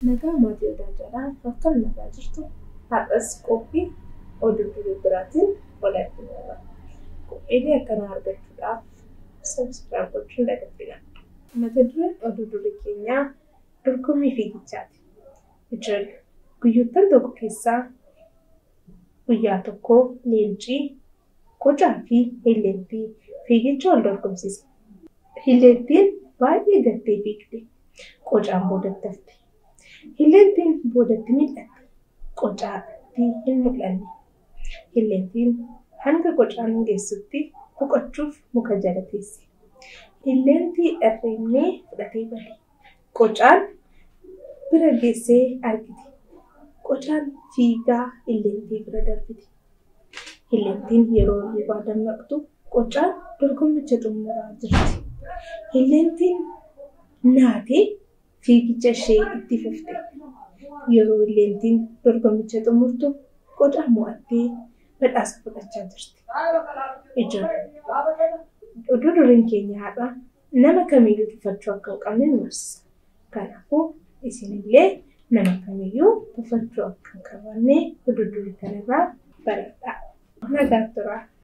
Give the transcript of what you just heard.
Nagaa maatii odaa jalaa akkam nagaa jirtu har'as qophii oduu durii biraatiin wal argineerra. Qophiilee akkanaa argachuudhaaf subscribe gochuun hin dagatinaa. Mata dureen oduu durii keenyaa dorgommii fiigichaati. Ijoollee guyyoottan tokko keessaa guyyaa tokko leencii, qocaa fi hilleettii fiigicha wal dorgomsiise. Hilleettiin baay'ee gattee fiigde. Qocaan boodatti hafte. Hilleettiin boodatti mil'atte. Qocaatti hin mul'anne. Hilleettiin hanga qocaan geessutti boqochuuf muka jala teesse. Hilleentii dharreennee fudhatee bade. Qocaan bira geessee argite. Qocaan fiigaa hilleentii bira darbite. Hilleentiin yeroo hirribaa dammaqxu qocaan dorgommicha xumuraa jirti. Hilleentiin naatee fiigicha ishee itti fufte. Yeroo hilleentiin dorgommicha xumurtu qocaan mo'attee badhaasa fudhachaa jirti. Ijoollee oduu duriin keenya har'a nama kamiyyuu tuffachuu akka hin qabne nu barsiisa. Kanaafuu isinillee nama kamiyyuu tuffachuu akka hin qabne oduu durii kanarraa baradhaa. Nagaan turaa.